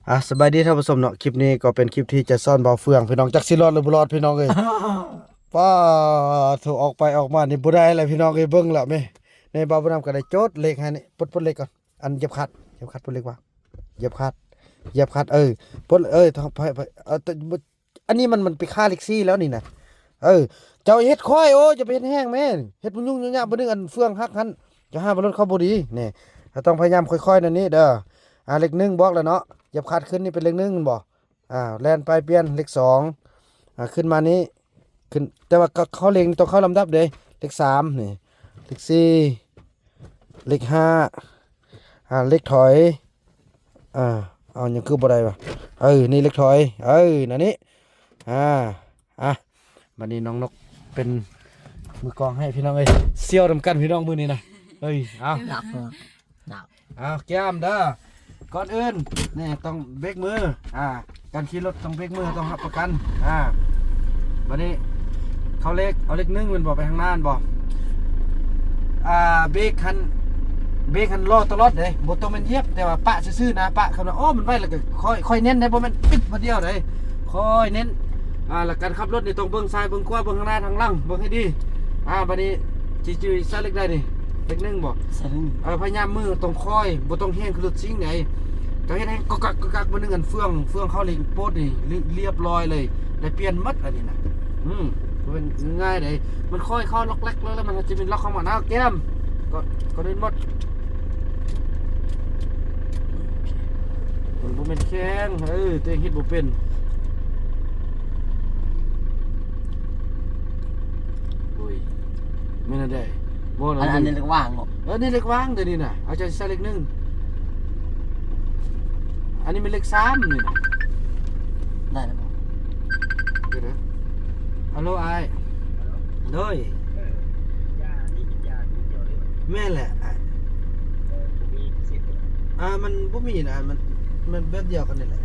ອ່າ ສະບາຍດີທ່ານຜູ້ຊົມເນາະ, ຄລິບນີ້ກໍເປັນຄລິບທີ່ຈະສອນບ່າວເຟືອງ ພີ່ນ້ອງ, ຈັກຊິລອດຫຼືບໍ່ລອດ ພີ່ນ້ອງເອີຍ. ປ້າໂທ້ ອອກໄປອອກມານີ້ບໍ່ໄດ້ແລ້ວ ພີ່ນ້ອງເອີຍ. ເບິ່ງລະແມ່ ໃນບ່າວບຸນນຳກໍໄດ້ຈົດເລກໃຫ້ນີ້. ປົດ ປົດເລກກ່ອນ, ອັນ ຢຽບຄາດ ຢຽບຄາດ ປົດເລກວ່າ ຢຽບຄາດ ຢຽບຄາດ ເອີ ປົດ ເອີ ເອີ ອັນນີ້ມັນ ມັນໄປຄາເລກສີ່ແລ້ວນີ້ນະ. ເອີ ເຈົ້າເຮັດຂ້ອຍ ໂອ້ ຢ່າໄປເຮັດແຮງແມ່, ເຮັດບໍ່ຫຍຸ້ງຫຍຸ້ງຍາກ ບໍ່ໜຶ່ງອັນເຟືອງຫັກຫັ້ນ ເຈົ້າຫາວ່າລົດເຂົາບໍ່ດີ. ນີ້ ເຮົາຕ້ອງພະຍາຍາມຄ່ອຍໆ ແນວນີ້ເດີ. ອ່າ ເລກໜຶ່ງບອກແລ້ວເນາະ, ຢຽບຄາດຂຶ້ນນີ້ເປັນເລກໜຶ່ງແມ່ນບໍ່? ອ່າ ແລ່ນໄປປ່ຽນເລກສອງ ອ່າ ຂຶ້ນມານີ້ ຂຶ້ນ ແຕ່ວ່າເຂົ້າເລກນີ້ຕ້ອງເຂົ້າລຳດັບເດ້. ເລກສາມນີ້ ເລກສີ່ ເລກຫ້າ ອ່າ ເລກຖອຍ ອ່າ ເອົາ ຍັງຄືບໍ່ໄດ້ວະ. ເອີ ນີ້ເລກຖອຍ ເອີ ນັ້ນນີ້ ອ່າ ອ່ະ ບັດນີ້ນ້ອງນົກເປັນມືກອງໃຫ້ ພີ່ນ້ອງເອີຍ. ສ່ຽວນຳກັນ ພີ່ນ້ອງ ມື້ນີ້ນະ. ເອີຍ ເອົາ ໜັກ ເອົາ ກຽມເດີ. ກ່ອນອື່ນນີ້ຕ້ອງເບຣກມື ອ່າ ການຂີ່ລົດຕ້ອງເບຣກມື ຕ້ອງຮັບປະກັນ. ອ່າ ບັດນີ້ເຂົ້າເລກ ເອົາເລກໜຶ່ງແມ່ນບໍ່? ໄປທາງໜ້າແມ່ນບໍ່? ອ່າ ເບຣກຫັ້ນ ເບຣກຫັ້ນລໍຕະຫຼອດເດ້, ບໍ່ຕ້ອງແມ່ນຢຽບ ແຕ່ວ່າປະຊື່ໆນະ, ປະ ຄຳວ່າ ໂອ້ ມັນໄວແລ້ວກໍຄ່ອຍ ຄ່ອຍເນັ້ນເດ້, ບໍ່ແມ່ນປິດບາດດຽວເດ້, ຄ່ອຍເນັ້ນ. ອ່າ ແລ້ວການຂັບລົດນີ້ຕ້ອງເບິ່ງຊ້າຍເບິ່ງຂວາ ເບິ່ງທາງໜ້າທາງຫຼັງ ເບິ່ງໃຫ້ດີ. ອ່າ ບັດນີ້ ຈີ ຈີ ໃສ່ເລກໃດນີ້? ເລກໜຶ່ງບໍ່? ໃສ່ເລກໜຶ່ງ. ເອີ ພະຍາຍາມມືຕ້ອງຄ່ອຍ ບໍ່ຕ້ອງແຮງຄືລົດຊິງໃດ. ເຈົ້າເຮັດແຮງກອກກັກກອກກັກ ມື້ໜຶ່ງອັນເຟືອງ ເຟືອງເຂົ້າເລກໂປດນີ້ ລ- ລຽບລ້ອຍເລີຍ ໄດ້ປ່ຽນໝົດອັນນີ້ນະ. ອືມ ບໍ່ແມ່ນງ່າຍໃດ, ມັນຄ່ອຍເຂົ້າລັອກແລັກແລ້ວ ມັນຈະມີລັອກເຂົ້າມາ. ເອົາ ແກ້ມ ກໍ ກໍໄດ້ໝົດ. ມັນບໍ່ແມ່ນແຂງ ເອີ ແຕ່ເຮັດບໍ່ເປັນ. ໂອ້ຍ ແມ່ນອັນໃດ? ບໍ່ ອັນ ອັນນີ້ເລກຫວ່າງເນາະ. ເອີ ນີ້ເລກຫວ່າງ ໂຕນີ້ນະ. ເອົາ ເຈົ້າຊິໃສ່ເລກໜຶ່ງ. ອັນນີ້ແມ່ນເລກສາມນີ້ນະ. ໄດ້ແລ້ວບໍ່? ເດີ ເດີ. ຮັລໂຫຼ ອ້າຍ. ໂດຍ. ແມ່ນແຫຼະອ້າຍ. ອ່າ ມັນບໍ່ມີນະ, ມັນ ມັນແບບດຽວກັນນີ້ແຫຼະ.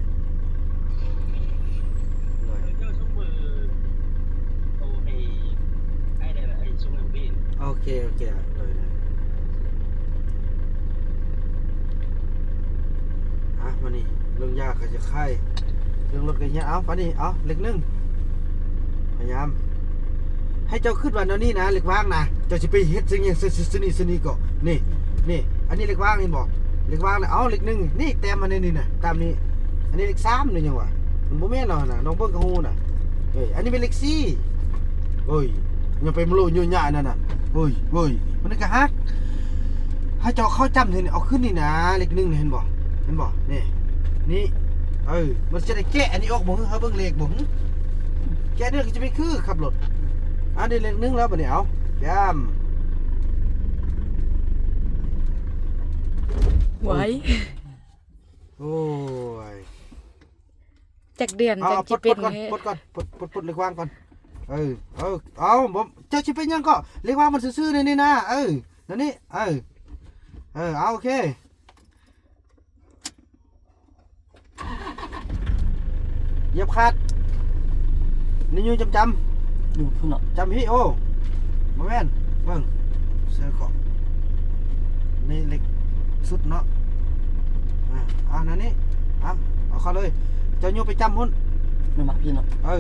ໂດຍ. ໂອເຄ ໂອເຄ. ໂດຍ ໂດຍ. ອ່ະ ມານີ້ ເລື່ອງຢາກະຈະຂາຍ ເລື່ອງລົດກະເຮັດ. ເອົາ ປານນີ້ ເອົາ ເລກໜຶ່ງ ພະຍາຍາມ ໃຫ້ເຈົ້າຄິດວ່າແນວນີ້ນະ ເລກຫວ່າງນະ, ເຈົ້າຊິໄປເຮັດຊະນີ້ ຊະ ຊະ ຊະນີ້ ຊະນີ້ເກາະ. ນີ້ ນີ້ ອັນນີ້ເລກຫວ່າງ ເຫັນບໍ່? ເລກຫວ່າງນະ. ເອົາ ເລກໜຶ່ງ ນີ້ ແຕ້ມມາໃນນີ້ນະ ຕາມນີ້. ອັນນີ້ເລກສາມ ຫຼືຫຍັງວະ? ມັນບໍ່ແມ່ນແລ້ວນະ, ນ້ອງເບິ່ງກະຮູ້ນະ. ເອີ ອັນນີ້ແມ່ນເລກສີ່. ເອີຍ ຢ່າໄປມາໂລຍໂຍຍະອັນນັ້ນນະ. ເອີຍ ເອີຍ ມັນກະຫັກ. ໃຫ້ເຈົ້າເຂົ້າຈ້ຳນີ້ ເອົາຂຶ້ນນີ້ນະ ເລກໜຶ່ງນີ້ ເຫັນບໍ່? ເຫັນບໍ່? ນີ້ ນີ້ ເອີ ມັນຈະໄດ້ແກະອັນນີ້ອອກບໍ່? ເຮົາເບິ່ງເລກບໍ່? ແກະນີ້ກໍຈະໄປຄືຂັບລົດ. ອັນນີ້ເລກໜຶ່ງແລ້ວບັດນີ້. ເອົາ ຢ້ຳ ໄວ. ໂອ້ຍ ຈັກເດືອນ ເອົາ ຈັ່ງຊິເປັນ. ປົດ ປົດກ່ອນ ປົດກ່ອນ ປົດ ປົດ ປົດເລກຫວ່າງກ່ອນ. ເອີ ເອີ ເອົາ ບໍ່ ເຈົ້າຊິໄປຫຍັງເກາະ? ເລກຫວ່າງມັນຊື່ໆ ນີ້ ນີ້ນະ. ເອີ ນັ້ນນີ້ ເອີ ເອີ ເອົາ ໂອເຄ. ຢຽບຄາດ ນີ້ຢູ່ຈຳໆ ຢູ່ພຸ້ນເນາະ ຈຳພີ້. ໂອ້ ບໍ່ແມ່ນ ເບິ່ງ ໃສ່ເກາະ ນີ້ເລກສຸດເນາະ. ອ່າ ອັນນັ້ນນີ້ ອ່ະ ເອົາເຂົ້າເລີຍ. ເຈົ້າຍົກໄປຈ້ຳພຸ້ນ ແມ່ນບໍ່? ພີ້ເນາະ. ເອີ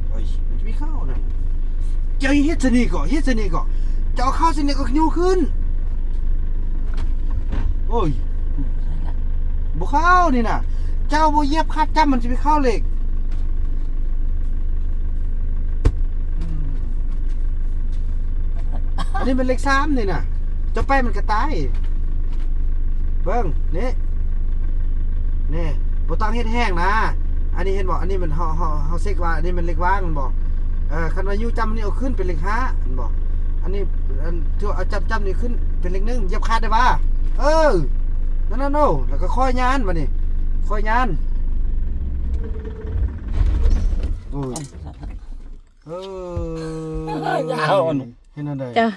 ໂອ້ຍ ມັນຈະມີເຂົ້ານັ້ນ. ເຈົ້າເຮັດຊະນີ້ເກາະ ເຮັດຊະນີ້ເກາະ. ເຈົ້າເອົາເຂົ້າຊະນີ້ກໍຍົກຂຶ້ນ. ໂອ້ຍ ບໍ່ເຂົ້ານີ້ນະ. ເຈົ້າບໍ່ຢຽບຄາດຈ້ຳ ມັນຈະໄປເຂົ້າເລກ. ອືມ ອັນນີ້ແມ່ນເລກສາມນີ້ນະ. ເຈົ້າໄປມັນກະຕາຍ. ເບິ່ງ ນີ້ ນີ້ ບໍ່ຕ້ອງເຮັດແຮງນະ. ອັນນີ້ເຫັນບໍ່? ອັນນີ້ມັນ ເຮົາ ເຮົາ ເຮົາເຊັກວ່າອັນນີ້ແມ່ນເລກຫວ່າງແມ່ນບໍ່? ເອີ ຄັນວ່າຢູ່ຈ້ຳນີ້ເອົາຂຶ້ນເປັນເລກຫ້າແມ່ນບໍ່? ອັນນີ້ ອັນ ຖືວ່າເອົາຈ້ຳໆນີ້ຂຶ້ນເປັນເລກໜຶ່ງ. ຢຽບຄາດໄດ້ຫວາ? ເອີ ນັ້ນໆ ໂອ້ ແລ້ວກໍຄ່ອຍຍ່ານບັດນີ້ ຄ່ອຍຍ່ານ. ໂອ້ຍ ເອີ ຍາວ ເຮັດແນວໃດ? ເຈົ້າ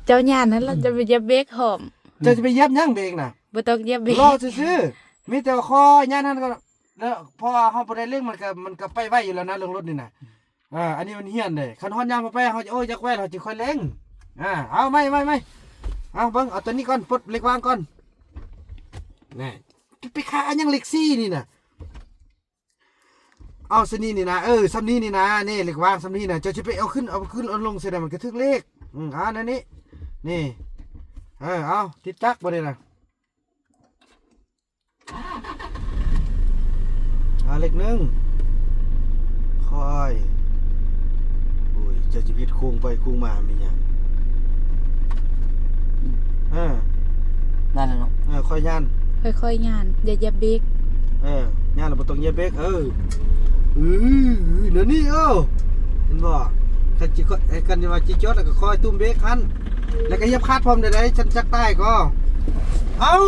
ເຈົ້າຍ່ານຫັ້ນລະ ຈະໄປຢຽບເບຣກພ້ອມ. ເຈົ້າຈະໄປຢຽບຫຍັງເບຣກນະ? ບໍ່ຕ້ອງຢຽບເບຣກ ລໍຊື່ໆ. ມີແຕ່ວ່າຄ່ອຍຍ່ານຫັ້ນກໍ ແລ້ວ ເພາະວ່າເຮົາບໍ່ໄດ້ເລັ່ງ ມັນກໍ ມັນກໍໄປໄວຢູ່ແລ້ວນະ ເລື່ອງລົດນີ້ນະ. ອ່າ ອັນນີ້ມັນຮຽນເດ້. ຄັນຮອດຍາມເຮົາໄປ ເຮົາຈະ ໂອ້ຍ ຢາກໄວ ເຮົາຈຶ່ງຄ່ອຍເລັ່ງ. ອ່າ ເອົາ ໃໝ່ ໃໝ່ ໃໝ່ ເອົາ ເບິ່ງ ເອົາຕົວນີ້ກ່ອນ ປົດເລກຫວ່າງກ່ອນ. ແນ່ ໄປຄາຫຍັງເລກສີ່ນີ້ນະ? ເອົາຊະນີ້ນີ້ນະ ເອີ ຊຳນີ້ນີ້ນະ ນີ້ເລກວາງຊຳນີ້ນະ ເຈົ້າຊິໄປເອົາຂຶ້ນ ເອົາຂຶ້ນເອົາລົງໃສ່ໃດ ມັນກະຖືກເລກ. ອືມ ອ່າ ແນວນີ້ ນີ້ ເອີ ເອົາ ຕິດຈັກບາດນີ້ນະ. ອ່າ ເລກໜຶ່ງ ຄ່ອຍ ໂອ້ຍ ເຈົ້າຊິເຮັດໂຄ້ງໄປໂຄ້ງມາແມ່ນຫຍັງ? ເອີ ນັ້ນແຫຼະເນາະ ເອີ ຄ່ອຍຍ່ານ ຄ່ອຍໆຍ່ານ ຢ່າຢຽບເບຣກ. ເອີ ຍ່ານແລ້ວບໍ່ຕ້ອງຢຽບເບຣກ. ເອີ ອື ແນວນີ້ ເອີ ເຫັນບໍ່? ຄັນຊິ ຄັນຊິວ່າຊິຈອດ ແລ້ວກໍຄ່ອຍຕຸ້ມເບຣກຫັ້ນ ແລ້ວກໍຢຽບຄາດພ້ອມໄດ້ ໄດ້ ສັນຈັກຕາຍກໍ. ເອົ້າ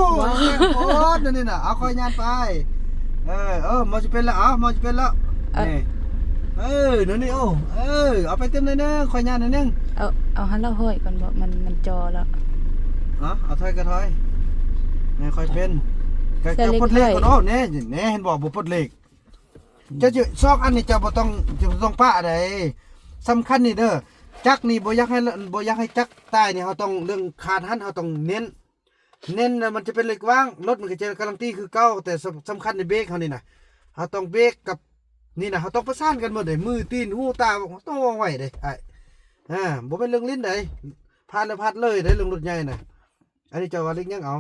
ໂອ້ ແນວນີ້ນະ ເອົາ ຄ່ອຍຍ່ານໄປ. ເອີ ເອີ ມາຊິເປັນແລ້ວ ເອົາ ມາຊິເປັນແລ້ວ. ເອີ ນີ້ ເອີ ແນວນີ້ ໂອ້ ເອີ ເອົາໄປຕື່ມໜ້ອຍໜຶ່ງ ຄ່ອຍຍ່ານໜ້ອຍໜຶ່ງ. ເອົາ ເອົາຫັ້ນລະ ຫ້ອຍກ່ອນບໍ ມັນ ມັນຈ່ອແລ້ວ. ເອົາ ເອົາຖອຍກໍຖອຍ ໃຫ້ຄ່ອຍເປັນ ກໍເຈົ້າປົດເລກກ່ອນ. ໂອ້ ແນ່ ແນ່ ເຫັນບໍ່ ບໍ່ປົດເລກ. ເຈົ້າຊິ ສອງອັນນີ້ເຈົ້າບໍ່ຕ້ອງ ເຈົ້າບໍ່ຕ້ອງປະໃດ. ສຳຄັນນີ້ເດີ ຈັກນີ້ບໍ່ຢາກໃຫ້ ບໍ່ຢາກໃຫ້ຈັກຕາຍນີ້ ເຮົາຕ້ອງ ເລື່ອງຄາດຫັ້ນ ເຮົາຕ້ອງເນັ້ນ ເນັ້ນແລ້ວມັນຈະເປັນເລກວາງ ລົດມັນກໍຈະກາຣັນຕີຄືເກົ່າ. ແຕ່ສຳ ສຳຄັນໃນເບຣກເຮົານີ້ນະ ເຮົາຕ້ອງເບຣກກັບນີ້ນະ ເຮົາຕ້ອງປະສານກັນໝົດເດ້ ມື ຕີນ ຫູ ຕາ ຕ້ອງວ່ອງໄວເດ້ອ້າຍ. ອ່າ ບໍ່ແມ່ນເລື່ອງຫຼິ້ນໃດ ພາດແລ້ວພາດເລີຍເດ້ ເລື່ອງລົດໃຫຍ່ນະ. ອັນນີ້ເຈົ້າວ່າເລກຫຍັງເອົາ?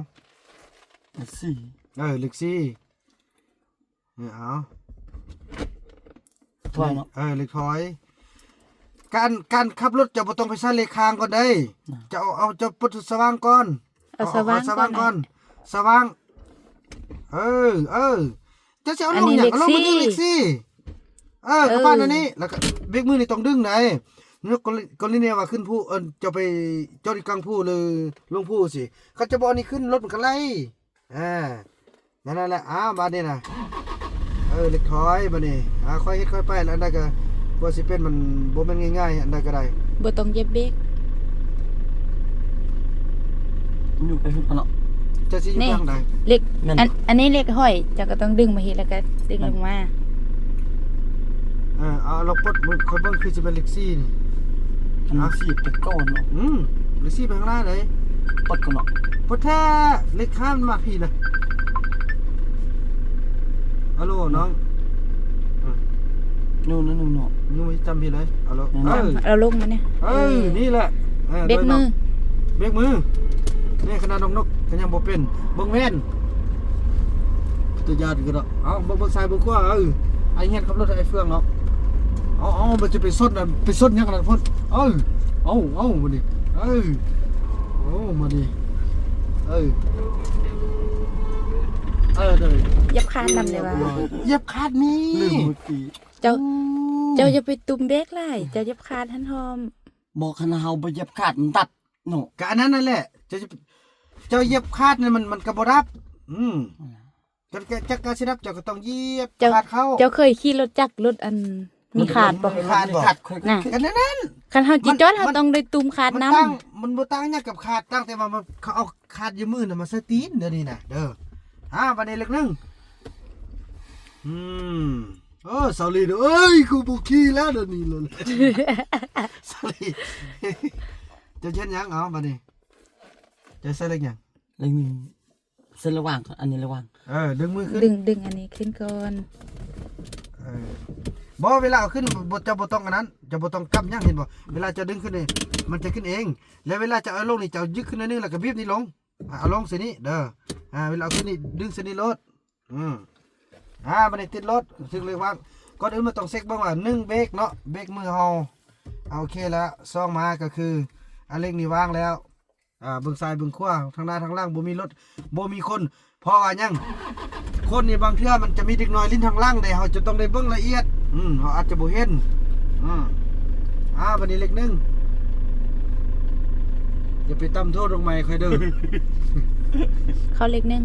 ເລກສີ່. ເອີ ເລກສີ່. ເອີ ເອົາ ຖອຍເນາະ ເອີ ເລກຖອຍ. ການ ການຂັບລົດເຈົ້າບໍ່ຕ້ອງໄປໃສ່ເລກຂ້າງກ່ອນເດ້. ເຈົ້າເອົາ ເອົາ ເຈົ້າປົດສະຫວ່າງກ່ອນ ເອົາສະຫວ່າງກ່ອນ ເອົາສະຫວ່າງກ່ອນ ສະຫວ່າງ. ເອີ ເອີ ເຈົ້າຊິເອົາລົງຫຍັງ? ເອົາລົງເລກສີ່ ເອີ ເອີ ກະປານອັນນີ້ ແລ້ວກະເບຣກມືນີ້ຕ້ອງດຶງໃດ໋. ຍົກກໍລະນີວ່າຂຶ້ນພູ ເອີ ເຈົ້າໄປຈອດຢູ່ກາງພູ ຫຼື ລົງພູຊີ້ ຄັນເຈົ້າບໍ່ເອົານີ້ຂຶ້ນ ລົດມັນກະໄຫຼ. ອ່າ ນັ້ນແຫຼະ. ອ້າວ ບາດນີ້ນະ ເອີ ເລກຖອຍບາດນີ້. ອ່າ ຄ່ອຍເຮັດຄ່ອຍໄປ ແລ້ວອັນໃດກໍ ກວ່າຊິເປັນ ມັນບໍ່ແມ່ນງ່າຍໆ ອັນໃດກໍໄດ້ ບໍ່ຕ້ອງຢຽບເບຣກ. ຢູ່ໄປພຸ້ນເນາະ ເຈົ້າຊິຢູ່ໄປທາງໃດ? ເລກ ອັນ ອັນນີ້ເລກຫ້ອຍ ເຈົ້າກໍຕ້ອງດຶງມາເຮັດ ແລ້ວກໍດຶງລົງມາ. ເອີ ເອົາ ລອງປົດເບິ່ງ ຂ້ອຍເບິ່ງຄືຊິແມ່ນເລກສີ່ນີ້. ອັນນີ້ສີ່ໄປກ່ອນເນາະ. ອືມ ເລກສີ່ໄປຂ້າງໜ້າໃດ໋. ປົດກ່ອນເນາະ ປົດແທ້ ເລກຫ້າມັນມາພີ້ນະ. ອາໂຫຼ ນ້ອງ ອືມ ຢູ່ນັ້ນໜຶ່ງເນາະ ຢູ່ຈຳພີ້ເລີຍ. ອາໂຫຼ ເອີ ເອົາລົງມານີ້ ເອີ ເອີ ນີ້ແຫຼະ ເອີ ເບຣກມື ເບຣກມື. ນີ້ຂະໜາດນ້ອງນົກກໍຍັງບໍ່ເປັນ ເບິ່ງແວ່ນ ຕະຍານກໍດອກ. ເອົາ ເບິ່ງ ເບິ່ງຊ້າຍເບິ່ງຂວາ. ເອີ ອ້າຍຮຽນຂັບລົດໃຫ້ອ້າຍເຟືອງເນາະ. ເອົາ ເອົາ ມັນຈະໄປຊົນນະ ໄປຊົນຫຍັງນະພຸ້ນ. ເອີ ເອົາ ເອົາ ມານີ້ ເອີ ໂອ້ ມານີ້ ເອີ ເອີ ເດີ ຢຽບຄາດນຳເດ້ວ່າ ຢຽບຄາດນີ້ ລືມເມື່ອກີ້. ເຈົ້າ ເຈົ້າຢ່າໄປຕຸ້ມເບຣກຫຼາຍ ເຈົ້າຢຽບຄາດຫັ້ນພ້ອມ. ບໍ່ ຄັນເຮົາບໍ່ຢຽບຄາດມັນດັບເນາະ. ກະອັນນັ້ນຫັ້ນແຫຼະ ເຈົ້າ ເຈົ້າຢຽບຄາດນີ້ ມັນ ມັນກະບໍ່ດັບ. ອືມ ຈັກ ຈັກກະຊິດັບ ເຈົ້າກໍຕ້ອງຢຽບຄາດເຂົ້າ. ເຈົ້າເຄີຍຂີ່ລົດຈັກ ລົດອັນມີຄາດບໍ່? ມີຄາດບໍ່? ນະ ກະນັ້ນ ຄັນເຮົາຊິຈອດ ເຮົາຕ້ອງໄດ້ຕຸ້ມຄາດນຳ. ມັນບໍ່ຕ່າງຫຍັງກັບຄາດ ຕ່າງແຕ່ວ່າມັນ ເຂົາເອົາຄາດຢູ່ມືນະມາໃສ່ຕີນ ດຽວນີ້ນະ ເດີ. ອ່າ ບາດນີ້ເລກໜຶ່ງ. ອືມ ໂອ້ ສາວລີ ເອີຍ ກູບໍ່ຂີ່ແລ້ວດຽວນີ້ ສາວລີ ເຈົ້າເຮັດຫຍັງ? ເອົາ ບາດນີ້ ເຈົ້າໃສ່ເລກຫຍັງ? ເລກໜຶ່ງ ເສັ້ນລະຫວ່າງ ອັນນີ້ລະຫວ່າງ ເອີ ດຶງມືຂຶ້ນ ດຶງ ດຶງອັນນີ້ຂຶ້ນກ່ອນ. ເອີ ບໍ່ ເວລາເອົາຂຶ້ນ ບໍ່ ເຈົ້າບໍ່ຕ້ອງອັນນັ້ນ ເຈົ້າບໍ່ຕ້ອງກຳຫຍັງ ເຫັນບໍ່? ເວລາເຈົ້າດຶງຂຶ້ນນີ້ ມັນຈະຂຶ້ນເອງ ແລ້ວເວລາເຈົ້າເອົາລົງນີ້ ເຈົ້າຍຶກຂຶ້ນໜ້ອຍໜຶ່ງ ແລ້ວກໍບີບນີ້ລົງ. ອ່າ ເອົາລົງໃສ່ນີ້ເດີ. ອ່າ ເວລາເອົາຂຶ້ນນີ້ ດຶງໃສ່ນີ້ໂລດ. ອືມ ອ່າ ບາດນີ້ຕິດລົດ ຖືກເລກວາງ. ກ່ອນອື່ນມັນຕ້ອງເຊັກເບິ່ງວ່າ ໜຶ່ງ ເບຣກເນາະ ເບຣກມືເຮົາ ອ່າ ໂອເຄລະ. ສອງ ມາກໍຄື ອ່າ ເລກນີ້ວາງແລ້ວ. ອ່າ ເບິ່ງຊ້າຍເບິ່ງຂວາ ທາງໜ້າທາງຫຼັງ ບໍ່ມີລົດ ບໍ່ມີຄົນ. ເພາະວ່າຫຍັງ? ຄົນນີ້ບາງເທື່ອມັນຈະມີເດັກນ້ອຍຫຼິ້ນທາງຫຼັງເດ້ ເຮົາຈະຕ້ອງໄດ້ເບິ່ງລະອຽດ. ອືມ ເຮົາອາດຈະບໍ່ເຫັນ. ອືມ ອ່າ ບາດນີ້ເລກໜຶ່ງ ຢ່າໄປຕຳໂທດອອກໃໝ່ຂ້ອຍເດີ. ເຂົ້າເລກໜຶ່ງ.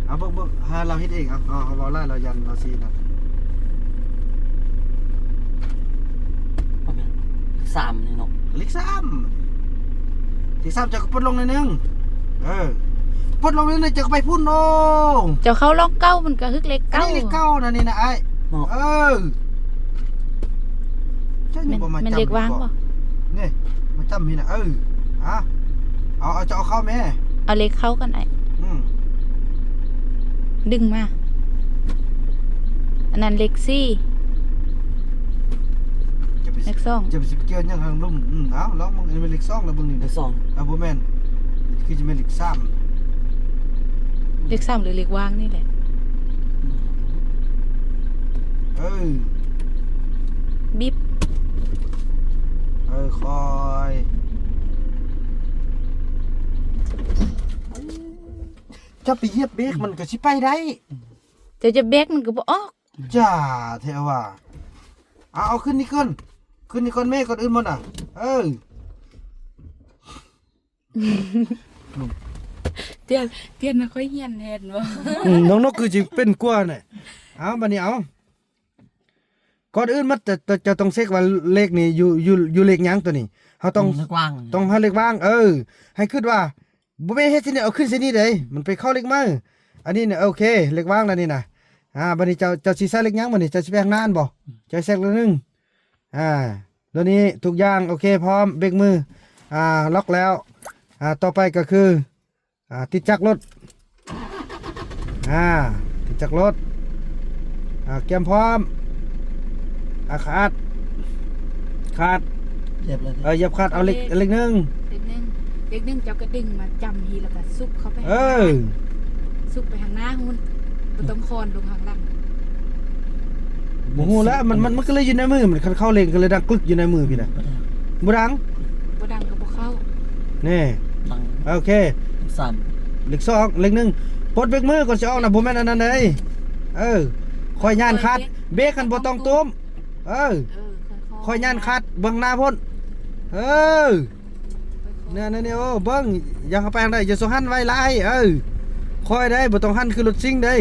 ເອົາ ເບິ່ງ ເບິ່ງ ຫາລາວເຮັດເອງ. ເອົາ ເອົາ ເຮົາເວົ້າຫຼາຍ ລາວຢ້ານລາວຊີ້ນະ. ບໍ່ແມ່ນ ເລກສາມນີ້ເນາະ ເລກສາມ ເລກສາມ ເຈົ້າກໍປົດລົງໜ້ອຍໜຶ່ງ. ເອີ ປົດລົງໜ້ອຍໜຶ່ງ ເຈົ້າກໍໄປພຸ້ນ. ໂອ້ ເຈົ້າເຂົ້າຮ່ອງເກົ່າ ມັນກໍຮຶກເລກເກົ່າ. ອັນນີ້ເລກເກົ່ານະນີ້ນະອ້າຍ. ເນາະ ເອີ ເຈົ້າຍັງບໍ່ມາຈຳ ແມ່ນເລກວາງບໍ່? ນີ້ ມາຈຳພີ້ນະ. ເອີ ອ່າ ເອົາ ເອົາ ເຈົ້າເອົາເຂົ້າແມ້ ເອົາເລກເຂົ້າກ່ອນອ້າຍ. ອືມ ດຶງມາ ອັນນັ້ນເລກສີ່ ຈະໄປ ເລກສອງ ຈະໄປຊິກ່ຽວຫຍັງທາງລຸ່ມ? ອືມ ເອົາ ລອງເບິ່ງ ອັນນີ້ເປັນເລກສອງແລ້ວເບິ່ງນີ້ ເລກສອງ ເອົາ ບໍ່ແມ່ນ ຄືຈະແມ່ນເລກສາມ ເລກສາມ ຫຼືເລກວ່າງນີ້ແຫຼະ ເອີ ບີບ ເອີ ຄ່ອຍ ຈະໄປຢຽບເບຣກມັນກໍຊິໄປໄດ້ ເຈົ້າຈະເບຣກມັນກໍບໍ່ອອກ ຈ້າແທ້ວ່າ ເອົາ ເອົາຂຶ້ນນີ້ກ່ອນ ຂຶ້ນນີ້ກ່ອນແມ່ ກ່ອນອື່ນໝົດນະ ເອີ ປ່ຽນ ປ່ຽນມາຄ່ອຍຮຽນແທນບໍ່? ອືມ ນ້ອງນົກຄືຊິເປັນກວ່າແຫຼະ ເອົາ ບາດນີ້ເອົາ ກ່ອນອື່ນມັນຈະ ຈະ ຈະຕ້ອງເຊັກວ່າເລກນີ້ຢູ່ ຢູ່ ຢູ່ເລກຫຍັງໂຕນີ້ ເຮົາຕ້ອງ ອືມ ເລກວ່າງ ຕ້ອງຫາເລກວ່າງ ເອີ ໃຫ້ຄິດວ່າ ບໍ່ແມ່ນເຮັດໃສ່ນີ້ ເອົາຂຶ້ນໃສ່ນີ້ເດ້ ມັນໄປເຂົ້າເລກໃໝ່ ອັນນີ້ນະ ໂອເຄ ເລກວ່າງແລ້ວນີ້ນະ ອ່າ ບາດນີ້ເຈົ້າ ເຈົ້າຊິໃສ່ເລກຫຍັງບາດນີ້ ເຈົ້າຊິໄປທາງນັ້ນບໍ່? ເຈົ້າໃສ່ເລກໜຶ່ງ ອ່າ ດຽວນີ້ທຸກຢ່າງໂອເຄ ພ້ອມ ເບຣກມື ອ່າ ລັອກແລ້ວ ອ່າ ຕໍ່ໄປກໍຄື ອ່າ ຕິດຈັກລົດ ອ່າ ຕິດຈັກລົດ ອ່າ ກຽມພ້ອມ ອ່າ ຄາດ ຄາດ ຢຽບເລີຍ ເອີ ຢຽບຄາດ ເອົາເລກ ເລກໜຶ່ງ ເລກໜຶ່ງ ເລກໜຶ່ງ ເຈົ້າກໍດຶງມາຈ້ຳພີ້ ແລ້ວກໍຊຸກເຂົ້າໄປ ເອີ ຊຸກໄປທາງໜ້າພຸ້ນ ບໍ່ຕ້ອງຄອນລົງທາງຫຼັງ ບໍ່ຮູ້ແຫຼະ ມັນ ມັນ ມັນກໍເລີຍຢູ່ໃນມື ມັນຄັນເຂົ້າເລກກໍເລີຍດັງກຶກຢູ່ໃນມືພີ້ນະ ບໍ່ດັງ ບໍ່ດັງ ບໍ່ດັງກໍບໍ່ເຂົ້າ ນີ້ ດັງ ໂອເຄ ສາມ ເລກສອງ ເລກໜຶ່ງ ປົດເບຣກມືກ່ອນຊິອອກນະ ບໍ່ແມ່ນອັນນັ້ນເດ້ ເອີ ຄ່ອຍຍ່ານຄາດ ເບຣກຫັ້ນບໍ່ຕ້ອງຕຸ້ມ ເອີ ເອີ ຄ່ອຍໆ ຄ່ອຍຍ່ານຄາດເບິ່ງໜ້າພຸ້ນ ເອີ ຄ່ອຍໆ ແນ່ໆ ໂອ້ ເບິ່ງ ຢ່າເຂົ້າໄປທາງໃດ ຢ່າສູ່ຫັນໄວຫຼາຍ ເອີ ຄ່ອຍໄດ້ ບໍ່ຕ້ອງຫັນຄືລົດຊິງເດ້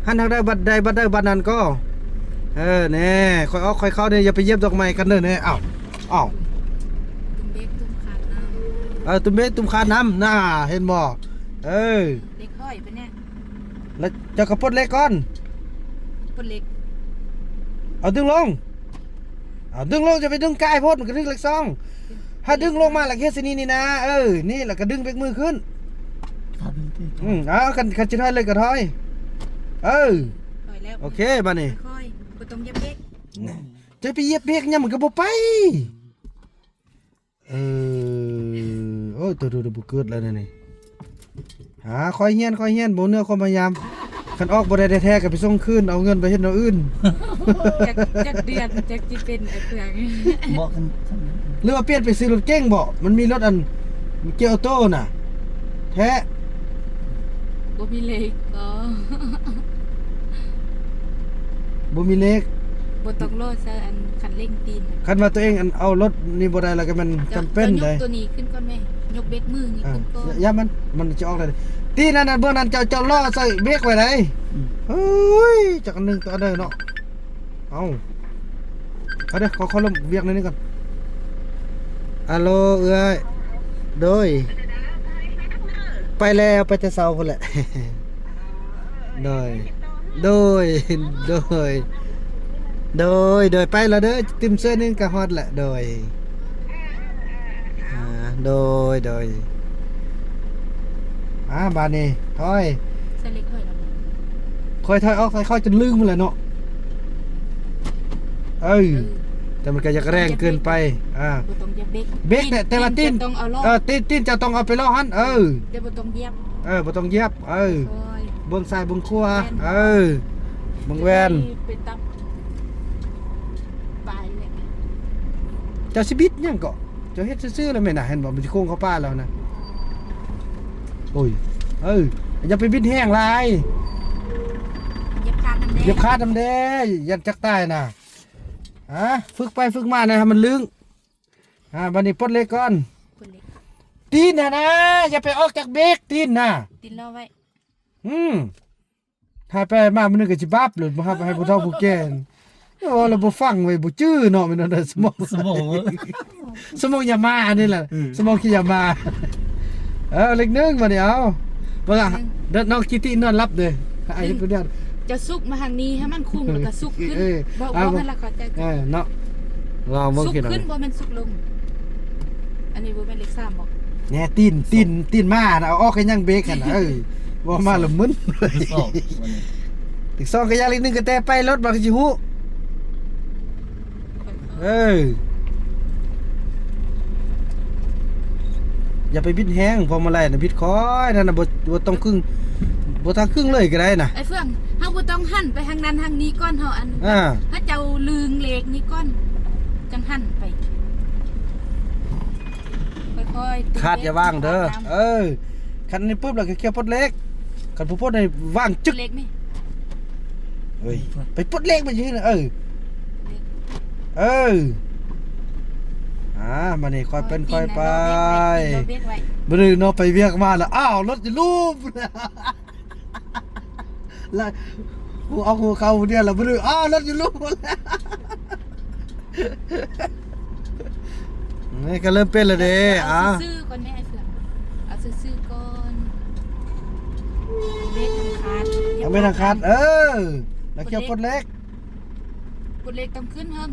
ຫັນທາງໃດບັດໃດ ບັດໃດບັດນັ້ນກໍ ເອີ ແນ່ ຄ່ອຍອອກຄ່ອຍເຂົ້າເດ້ ຢ່າໄປຢຽບດອກໄມ້ກັນເດີ ແນ່ ເອົ້າ ເອົ້າ ຕຸ້ມເບຣກຕຸ້ມຄາດນຳ ເອີ ຕຸ້ມເບຣກຕຸ້ມຄາດນຳ ນ່າ ເຫັນບໍ່ ເອີ ເລກຄ່ອຍປະແນະ ແລ້ວເຈົ້າກໍປົດເລກກ່ອນ ປົດເລກ ເອົາດຶງລົງ ເອົາດຶງລົງ ຈະໄປດຶງກາຍໂພດ ມັນກໍຖືກເລກສອງ ຖ້າດຶງລົງມາແລ້ວເຮັດຊະນີ້ນີ້ນາ ເອີ ນີ້ແລ້ວກໍດຶງເບຣກມືຂຶ້ນ ອືມ ເອົາ ຄັນ ຄັນຊິຖອຍເລີຍກໍຖອຍ ເອີ ຖອຍແລ້ວ ໂອເຄ ບາດນີ້ ຄ່ອຍໆ ບໍ່ຕ້ອງຢຽບເບຣກ ຈະໄປຢຽບເບຣກຫຍັງ ມັນກໍບໍ່ໄປ. ເອີ ໂອ້ຍ ໂຕ ໂຕ ໂຕ ບໍ່ເກີດແລ້ວນະນີ້ ຫາ ຄ່ອຍຮຽນ ຄ່ອຍຮຽນ ບໍ່ເໜືອຄວາມພະຍາຍາມ ຄັນອອກບໍ່ໄດ້ແທ້ໆ ກໍໄປສົ່ງຄືນ ເອົາເງິນໄປເຮັດແນວອື່ນ ຈັກ ຈັກເດືອນ ຈັກຊິເປັນ ເອົາເຄື່ອງ ເບາະກັນ ຫຼືວ່າປ່ຽນໄປຊື້ລົດເກັງເບາະ ມັນມີລົດອັນ ເກຍໂອໂຕ້ນະ ແທ້ ບໍ່ມີເລກ ອໍ ບໍ່ມີເລກ ບໍ່ຕ້ອງລໍໃສ່ອັນຄັນເລັ່ງຕີນ ຄັນວ່າຕົວເອງອັນເອົາລົດນີ້ບໍ່ໄດ້ແລ້ວກໍແມ່ນຈຳເປັນເດ້ ຍົກຕົວນີ້ຂຶ້ນກ່ອນແມ່ ຍົກເບຣກມືນີ້ຂຶ້ນກ່ອນ ຢ່າມັນ ມັນຈະອອກໄດ້ ຕີນນັ້ນ ເບື້ອງນັ້ນເຈົ້າ ເຈົ້າລໍໃສ່ເບຣກໄວ້ໄດ໋ ອືມ ເຮີ້ຍ ຈັກອັນໜຶ່ງຕໍ່ອັນເດີເນາະ ເອົາ ເອົາເດີ ຂໍ ຂໍລົມວຽກໜ້ອຍໜຶ່ງກ່ອນ ອາໂລ ເອື້ອຍ ໂດຍ ໄປແລ້ວ ໄປແຕ່ເຊົ້າພຸ້ນແຫຼະ ໂດຍ ໂດຍ ໂດຍ ໂດຍ ໂດຍ ໄປແລ້ວເດີ ຕື່ມເສື້ອໜຶ່ງກໍຮອດແຫຼະ ໂດຍ ອາ ໂດຍ ໂດຍ ອາ ບາດນີ້ ຖອຍ ໃສ່ເລກຖອຍແລ້ວ ຄ່ອຍຖອຍອອກ ຄ່ອຍ ຄ່ອຍ ຈົນລືມພຸ້ນແຫຼະເນາະ ເອີ ເອີ ແຕ່ມັນກໍຢາກແຮງເກີນໄປ ອາ ບໍ່ຕ້ອງຢຽບເບຣກ ເບຣກແຫຼະ ຕີນ ແຕ່ວ່າຕີນ ຈະຕ້ອງເອົາລໍ້ ເອີ ຕີນ ຕີນເຈົ້າຕ້ອງເອົາໄປລໍ້ຫັ້ນ ເອີ ແຕ່ບໍ່ຕ້ອງຢຽບ ເອີ ບໍ່ຕ້ອງຢຽບ ເອີ ຄ່ອຍ ເບິ່ງຊ້າຍເບິ່ງຂວາ ແມ່ນ ເອີ ເບິ່ງແວ່ນ ໄປຕັບປາຍເລີຍ ເຈົ້າຊິບິດຫຍັງເກາະ ເຈົ້າເຮັດຊື່ໆ ແລ້ວແມ່ນນະ ເຫັນບໍ່ ມັນຊິໂຄ້ງເຂົ້າປ່າແລ້ວນະ ໂອ້ຍ ເອີ ຢ່າໄປບິດແຮງຫຼາຍ ຢຽບຄາດນຳແດ່ ຢຽບຄາດນຳແດ່ ຢ້ານຈັກຕາຍນະ ອາ ຝຶກໄປຝຶກມານະ ໃຫ້ມັນລຶ້ງ ອາ ບາດນີ້ປົດເລກກ່ອນ ປົດເລກ ຕີນຫັ້ນນະ ຢ່າໄປອອກຈາກເບຣກ ຕີນນະ ຕີນລໍໄວ້ ອືມ ຫາໄປຫາມາມື້ໜຶ່ງກໍຊິບາບໂລດ ບໍ່ຮັບໃຫ້ຜູ້ເຖົ້າຜູ້ແກ່ ເວົ້າແລ້ວບໍ່ຟັງເວີຍ ບໍ່ຈື່ເນາະ ແມ່ນແນວໃດ ສະໝອງ ສະໝອງ ສະໝອງຢາມາອັນນີ້ແຫຼະ ເອີ ສະໝອງຂີ້ຢາມາ ເອີ ເລກໜຶ່ງ ບາດນີ້ເອົາ ເບິ່ງ ເອີ ນ້ອງກິຕິນອນຫຼັບເດ້ ອ້າຍເຮັດຜູ້ດຽວ ຈະຊຸກມາທາງນີ້ໃຫ້ມັນຄຸງ ແລ້ວກໍຊຸກຂຶ້ນ ເອີ ບອກ ບອກໃຫ້ລະເຂົ້າໃຈ ເອີ ເນາະ ລອງເບິ່ງ ຊຸກຂຶ້ນ ບໍ່ແມ່ນຊຸກລົງ ອັນນີ້ບໍ່ແມ່ນເລກສາມບໍ? ແນ່ ຕີນ ຕີນ ຕີນມານະ ເອົາອອກໃຫ້ຍັງເບຣກຫັ້ນນະ ເອີ ບໍ່ມາລະມຶນ ສອງ ວັນນີ້ ເລກສອງກໍຢ່າ ເລກໜຶ່ງກໍແຕ່ໄປ ລົດມັນກໍຊິຮູ້. ເອີ ຢ່າໄປບິດແຮງ ພວງມາໄລນະ ບິດຄ່ອຍນັ້ນນະ ບໍ່ ບໍ່ຕ້ອງຄຶ່ງ ບໍ່ທັນຄຶ່ງເລີຍກໍໄດ້ນະ. ໄອ້ເຟືອງ ເຮົາບໍ່ຕ້ອງຫັນໄປທາງນັ້ນທາງນີ້ກ່ອນ ເຮົາອັນ ອ່າ ເຮົາເຈົ້າລຶງເລກນີ້ກ່ອນ ຈັ່ງຫັນໄປ ຄ່ອຍໆ ຄາດຢ່າວາງເດີ. ເອີ ຄັນນີ້ປຶບແລ້ວກໍຂຽວປົດເລກ ຄັນບໍ່ປົດໃຫ້ວາງຈຶກ ເລກນີ້ ເອີຍ ໄປປົດເລກມາຢູ່ນະ. ເອີ ເອີ ອ່າ ມານີ້ ຄ່ອຍເປັນຄ່ອຍໄປ. ບໍ່ໄດ້ເນາະ ໄປວຽກມາແລ້ວ ອ້າວ ລົດຢູ່ລຸ່ມ ລະ ເອົາຫົວເຂົ້າຜູ້ດຽວລະ ບໍ່ໄດ້ ອ້າວ ລົດຢູ່ລຸ່ມ ນີ້ກໍເລີ່ມເປັນແລ້ວເດ້. ເອົາ ອ່າ ຊື່ໆກ່ອນແມ່ ເອົາຊື່ໆກ່ອນ ເບຣກທາງຄາດ ເອົາເບຣກທາງຄາດ ເອີ ແລ້ວຂຽວປົດເລກ ປົດເລກຕ້ອງຂຶ້ນເທິງ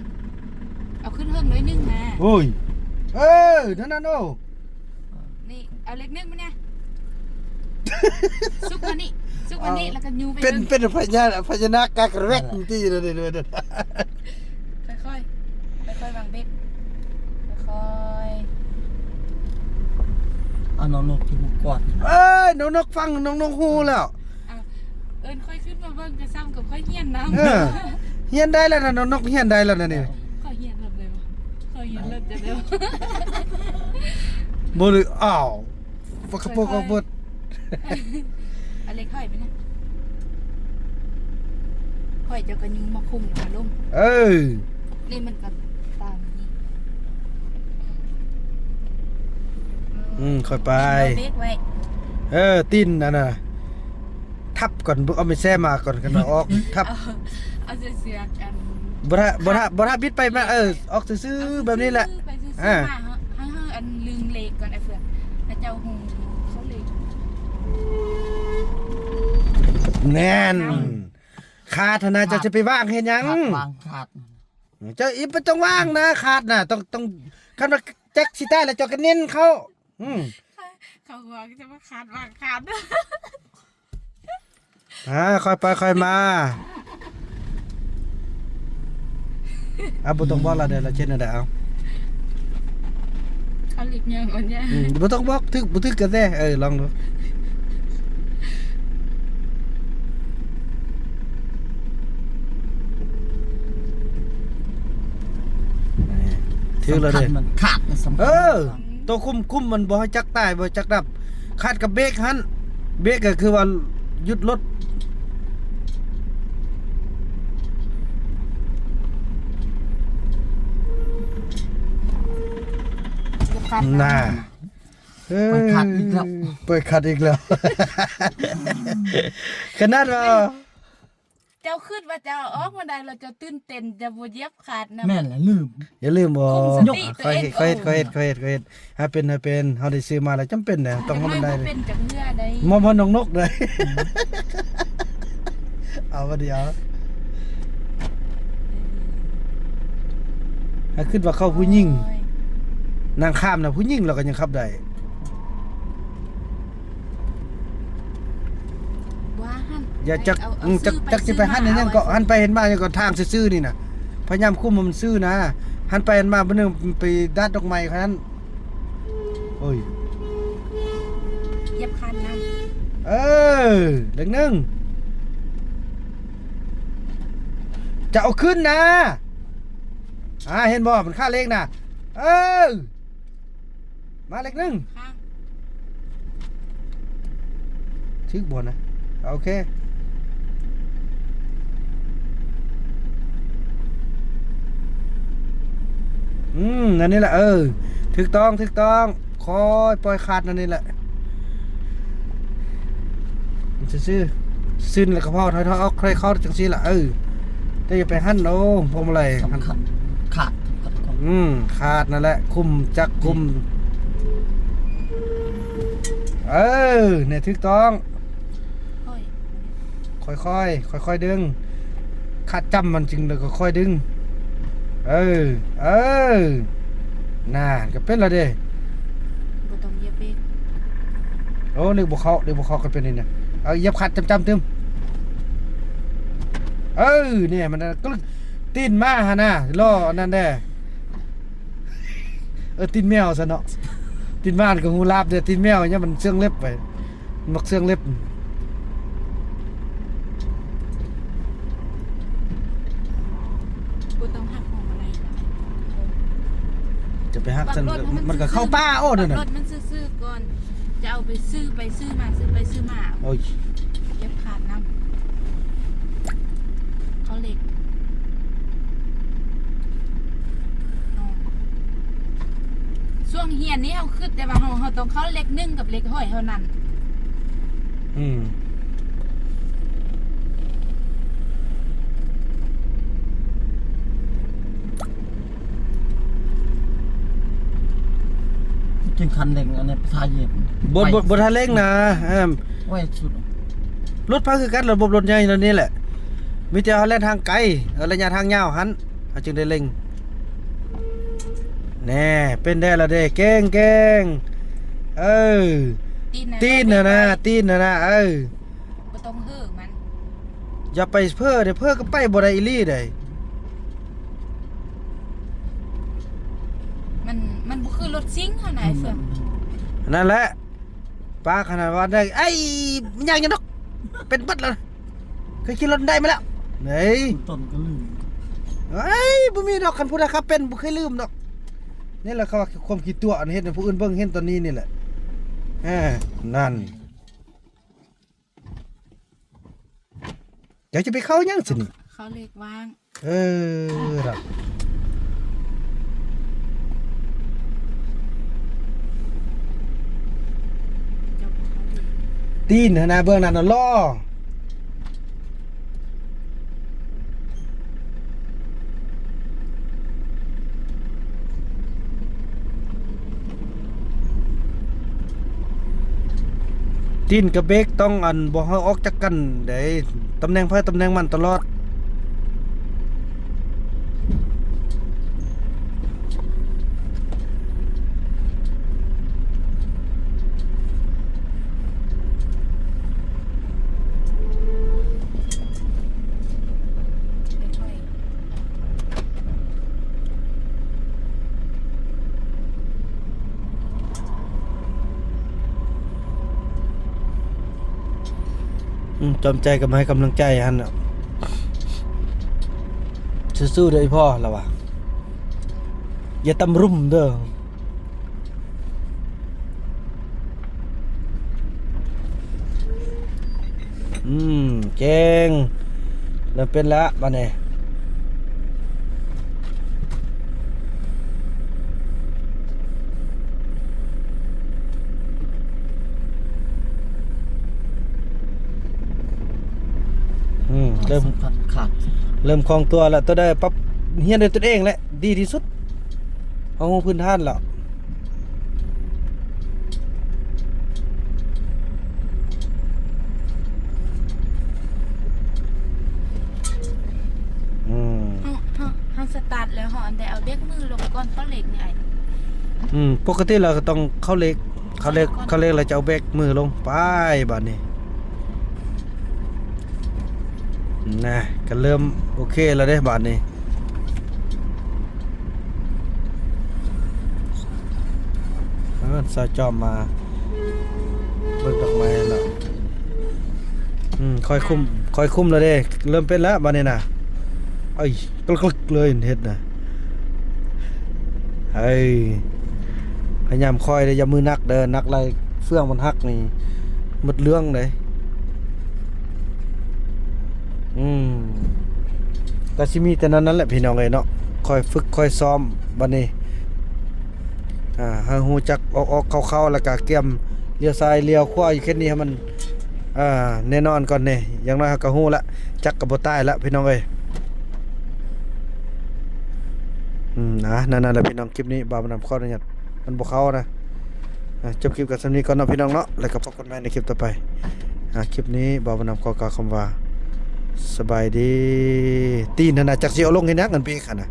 ເອົາຂຶ້ນເທິງໜ້ອຍໜຶ່ງນະ. ໂອ້ຍ ເອີ ນັ້ນໆ ໂອ້ ນີ້ ເອົາເລກໜຶ່ງມາແດ່ ຊຸກມານີ້ ຊຸກມານີ້ ເອົາ ແລ້ວກໍຍູ້ໄປ ເປັນ ເປັນພະຍາ ພະຍານາກກາກະແວັກ ເອີ ຕິລະນີ້ ຄ່ອຍໆ ຄ່ອຍໆວາງເບຣກ ຄ່ອຍໆ. ເອົານ້ອງນົກຢູ່ໝູ່ກວາດ ເອີຍ ນ້ອງນົກຟັງ ນ້ອງນົກຮູ້ແລ້ວ ເອີ້ນຂ້ອຍຂຶ້ນມາເບິ່ງກໍສ່ຳກັບຂ້ອຍຮຽນນຳ. ເອີ ຮຽນໄດ້ແລ້ວນະ ນ້ອງນົກຮຽນໄດ້ແລ້ວນະນີ້. ຂ້ອຍຮຽນແບບໃດວະ? ຂ້ອຍຮຽນແບບຈັ່ງໃດວະ? ບໍ່ໄດ້ ອ້າວ ປາກກະໂປກອອກເບິດ. ອາເລັກ ຖອຍໄປນະ ຂ້ອຍເຈົ້າກໍຍູ້ມາຄຸມແລ້ວກໍລົງ. ເອີ ນີ້ມັນກໍຕາມນີ້. ອືມ ຄ່ອຍໄປ ເບຣກໄວ້. ເອີ ຕີນອັນນ່ະ ທັບກ່ອນ ເບິ່ງ ເອົາໄມ້ແຊມາກ່ອນ ຄັນວ່າອອກ ທັບ ເອົາ ເອົາເສືອກອັນ ບໍ່ຖ້າ ບໍ່ຖ້າ ບໍ່ຖ້າບິດໄປມາ ເອີ ອອກຊື່ໆແບບນີ້ແຫຼະ. ເອົາຊື່ໆໄປຊື່ໆ ອ່າ ມາ ເຮົາ ເຮົາ ເຮົາອັນລຶງເລກກ່ອນ ໄອ້ເຟືອງ ເຂົາເຈົ້າຮູ້ເຂົາເລກ. ແມ່ນ ຄາດຫັ້ນນະ ຄາດ ເຈົ້າຈະໄປວາງເຮັດຫຍັງ? ຄາດວາງ ຄາດ ເຈົ້າອີ່ບໍ່ຕ້ອງວາງນະ ຄາດນະ ຕ້ອງ ຕ້ອງ ຄັນວ່າຈັກຊິຕາຍແລ້ວ ເຈົ້າກໍເນັ້ນເຂົ້າ. ອືມ ເຂົາວ່າຈະມາຄາດວາງຄາດ. ອ່າ ຄ່ອຍໄປຄ່ອຍມາ. ອ່າ ບໍ່ຕ້ອງບອກລະເດີ ລະເຮັດແນວໃດເອົາ? ເອົາລິບຍ່າງກ່ອນຍາ. ອືມ ບໍ່ຕ້ອງບອກ ຖືກບໍ່ຖືກກໍແຕ່ ເອີ ລອງດູ. ຖືກແລ້ວເດ້ ສຳຄັນມັນຄາດນະ ສຳຄັນ ເອີ ໂຕຄຸມ ຄຸມມັນບໍ່ໃຫ້ຈັກຕາຍ ບໍ່ຈັກດັບ ຄາດກັບເບຣກຫັ້ນ ເບຣກກໍຄືວ່າຢຸດລົດ ນະ ເອີ ເປີດຄາດອີກແລ້ວ ເປີດຄາດອີກແລ້ວ ຂະໜາດວ່າ ເຈົ້າຄິດວ່າເຈົ້າອອກມາໄດ້ແລ້ວ ເຈົ້າຕື່ນເຕັ້ນ ເຈົ້າບໍ່ຢຽບຄາດນຳ. ແມ່ນແຫຼະ ລືມ ຢ່າລືມອອກ ຄຸມສະຕິຕົວເອງ. ຄ່ອຍເຮັດ ຄ່ອຍເຮັດ ຄ່ອຍເຮັດ ໃຫ້ເປັນ ໃຫ້ເປັນ ເຮົາໄດ້ຊື້ມາແລ້ວຈຳເປັນແຫຼະ ຕ້ອງໃຫ້ມັນໄດ້. ເປັນຈັກເທື່ອໃດ ມອບໃຫ້ນ້ອງນົກໄດ້ ເອົາ ບໍ່ໄດ້ເອົາ ໃຫ້ຄິດວ່າເຂົາຜູ້ຍິງ ໂອ້ຍ ນາງຂ້າມນະ ຜູ້ຍິງລາວກໍຍັງຂັບໄດ້. ວ່າຫັ້ນ ຢ່າຈັກ ເອົາ ອືມ ຈັກ ຈັກຊິໄປຫັ້ນຫຍັງເກາະ ຫັນໄປຫັນມາຫຍັງເກາະ ທາງຊື່ໆນີ້ນະ ພະຍາຍາມຄຸມໃຫ້ມັນຊື່ນະ ຫັນໄປຫັນມາ ບາດໜຶ່ງໄປດາດດອກໄມ້ຂະນັ້ນ. ໂອ້ຍ ຢຽບຄັນນຳ. ເອີ ເລກໜຶ່ງ ຈະເອົາຂຶ້ນນະ. ອ່າ ເຫັນບໍ່ ມັນຄາເລກນະ. ເອີ ມາເລກໜຶ່ງ ຖືກບໍ່ນະ? ໂອເຄ ອືມ ອັນນີ້ແຫຼະ ເອີ ຖືກຕ້ອງ ຖືກຕ້ອງ ຄ່ອຍປ່ອຍຄາດ ອັນນີ້ແຫຼະ ຊື່ໆ ຊື່ໆ ແລ້ວກໍພໍ ຖອຍໆອອກ ຄ່ອຍເຂົ້າຈັ່ງຊີ້ລະ ເອີ ແຕ່ຢ່າໄປຫັນ ໂອ້ ພວງມາໄລ ສຳຄັນ ຄາດ ອືມ ຄາດນັ້ນແຫຼະ ຄຸມຈັກ ຄຸມ ເອີ ແນ່ ຖືກຕ້ອງ ຄ່ອຍໆ ຄ່ອຍໆດຶງ ຄາດຈ້ຳມັນຈຶ່ງ ແລ້ວກໍຄ່ອຍດຶງ ເອີ ເອີ ນັ້ນ ກໍເປັນແລ້ວເດ້ ບໍ່ຕ້ອງຢຽບເບຣກ ໂອ້ ເລກບໍ່ເຂົ້າ ເລກບໍ່ເຂົ້າ ກໍເປັນນີ້ນະ ເອົາ ຢຽບຄາດຈ້ຳໆຕື່ມ. ເອີ ນີ້ມັນ ກະລຶກ ຕີນໝາຫັ້ນນະ ລໍອັນນັ້ນແດ່. ເອີ ຕີນແມວຊະເນາະ ຕີນໝາມັນກະຫູຫຼາບເດ້. ຕີນແມວຫຍັງມັນເຊື່ອງເລັບໄປ ມັກເຊື່ອງເລັບ. ບໍ່ຕ້ອງຫັກພວງມາໄລ. ຈະໄປຫັກຊັ້ນ ມັນກະເຂົ້າປ່າ. ໂອ້ ນັ້ນນະ ລົດມັນຊື່ໆກ່ອນ ຈະເອົາໄປຊື້ໄປຊື້ມາ ຊື້ໄປຊື້ມາ. ໂອ້ຍ ຢຽບຄາດນຳ ເຂົາເຫຼັກ. ຊ່ວງຮຽນນີ້ເຮົາຄຶດແຕ່ວ່າເຮົາ ເຮົາຕ້ອງເຂົ້າເຫຼັກໜຶ່ງກັບເຫຼັກຮ້ອຍເທົ່ານັ້ນ. ອືມ ຈຶ່ງຄັນເລັ່ງອັນນີ້ ພາສາເຢັບ ບໍ່ ບໍ່ ບໍ່ທັນເລັ່ງນະ. ເອີ ໄວສຸດ ລົດພາຄືກັນ ລະບົບລົດໃຫຍ່ແນວນີ້ແຫຼະ ມີແຕ່ເຮົາແລ່ນທາງໄກ ເອີ ໄລຍະທາງຍາວຫັ້ນ ເຮົາຈຶ່ງໄດ້ເລັ່ງ. ແນ່ ເປັນແດ່ລະເດ້ ເກັ່ງໆ. ເອີ ຕີນນະ ຕີນຫັ້ນນະ ຕີນຫັ້ນນະ ເອີ ບໍ່ຕ້ອງເຫີມັນ ຢ່າໄປເຜີເດ້ ເຜີກະໄປບໍ່ໄດ້ອີ່ຫຼີໃດ. ມັນ ມັນບໍ່ຄືລົດຊິງເຮົານະ ອືມ ເຊື່ອ ນັ້ນແຫຼະ. ປາກຂະໜາດວ່າໄດ້ ໄອ້ ຍາກຫຍັງດອກ ເປັນເບິດແລ້ວ ເຄີຍຂີ່ລົດໄດ້ມາແລ້ວ. ເຮີ້ຍ ຕົ້ນກະລືມ ເອີຍ ບໍ່ມີດອກ ຄັນຜູ້ໃດຂັບເປັນບໍ່ເຄີຍລືມດອກ. ນີ້ແຫຼະເຂົາວ່າຄວາມຂີ້ຕົວະ ອັນເຮັດໃຫ້ຜູ້ອື່ນເບິ່ງເຫັນຕອນນີ້ນີ້ແຫຼະ. ເອີ ນັ້ນ ເຈົ້າຈະໄປເຂົ້າຫຍັງຊິນີ້? ເຂົ້າເລກວ່າງ. ເອີ ລະ ເຈົ້າບໍ່ເຂົ້າເລກ. ຕີນຫັ້ນນະ ເບື້ອງນັ້ນນະ ລໍ. ຕີນກັບເບຣກຕ້ອງ ອັນ ບໍ່ໃຫ້ອອກຈາກກັນເດ້ ຕຳແໜ່ງໃຜຕຳແໜ່ງມັນຕະຫຼອດ. ອືມ ຈອມໃຈກໍມາໃຫ້ກຳລັງໃຈຫັ້ນນະ. ສູ້ໆເດີອີ່ພໍ່ ລາວວ່າ ຢ່າຕຳລຸມເດີ. ອືມ ເກັ່ງ ເລີ່ມເປັນແລ້ວບາດນີ້. ອືມ ເລີ່ມ ສຳຄັນຂາດ ເລີ່ມຄ່ອງຕົວແລ້ວ. ຕົວໃດປັບຮຽນດ້ວຍຕົນເອງແຫຼະ ດີທີ່ສຸດ ເຮົາຮູ້ພື້ນຖານແລ້ວ. ອືມ ເຮົາ ເຮົາ ເຮົາສະຕາດແລ້ວ ເຮົາອັນໃດເອົາເບຣກມືລົງກ່ອນເຂົ້າເລກນີ້ອ້າຍ? ອືມ ປົກກະຕິແລ້ວກໍຕ້ອງເຂົ້າເລກ ເຂົ້າເລກ ເຂົ້າເລກແລ້ວຈະເອົາເບຣກມືລົງ. ໄປບາດນີ້ ນະ ກໍເລີ່ມໂອເຄແລ້ວເດ້ບາດນີ້. ເອີ ສາວຈອມມາເບິ່ງດອກໄມ້ແລ້ວ. ອືມ ຄ່ອຍຄຸມ ຄ່ອຍຄຸມແລ້ວເດ້ ເລີ່ມເປັນແລ້ວບາດນີ້ນະ. ເອີຍ ກຶກໆເລີຍເຮັດນະ. ເອີຍ ພະຍາຍາມຄ່ອຍເດີ ຢ່າມືໜັກເດີ ໜັກຫຼາຍເຟືອງມັນຫັກນີ້ໝົດເລື່ອງເດ້. ອືມ ກໍຊິມີແຕ່ນັ້ນ ນັ້ນແຫຼະພີ່ນ້ອງເອີຍເນາະ ຄ່ອຍຝຶກຄ່ອຍຊ້ອມບາດນີ້. ອ່າ ໃຫ້ຮູ້ຈັກອອກໆເຂົ້າໆ ແລ້ວກະກຽມລ້ຽວຊ້າຍລ້ຽວຂວາຢູ່ເຂດນີ້ໃຫ້ມັນ ອ່າ ແນ່ນອນກ່ອນເດ້. ຢ່າງໜ້ອຍເຮົາກໍຮູ້ລະ ຈັກກໍບໍ່ຕາຍລະພີ່ນ້ອງເອີຍ. ອືມ ອ່າ ນັ້ນ ນັ້ນແຫຼະພີ່ນ້ອງ ຄລິບນີ້ບ່າວບຸນນຳຂໍອະນຸຍາດ ມັນບໍ່ເຂົ້ານະ. ອ່າ ຈົບຄລິບກັນສ່ຳນີ້ກ່ອນເນາະພີ່ນ້ອງເນາະ ແລ້ວກໍພົບກັນໃໝ່ໃນຄລິບຕໍ່ໄປ. ອ່າ ຄລິບນີ້ບ່າວບຸນນຳຂໍກ່າວຄຳວ່າ ສະບາຍດີ. ຕີນຫັ້ນນະ ຈັກຊິເອົາລົງເຮັດຫຍັງ ອັນເບຣກຫັ້ນນະ.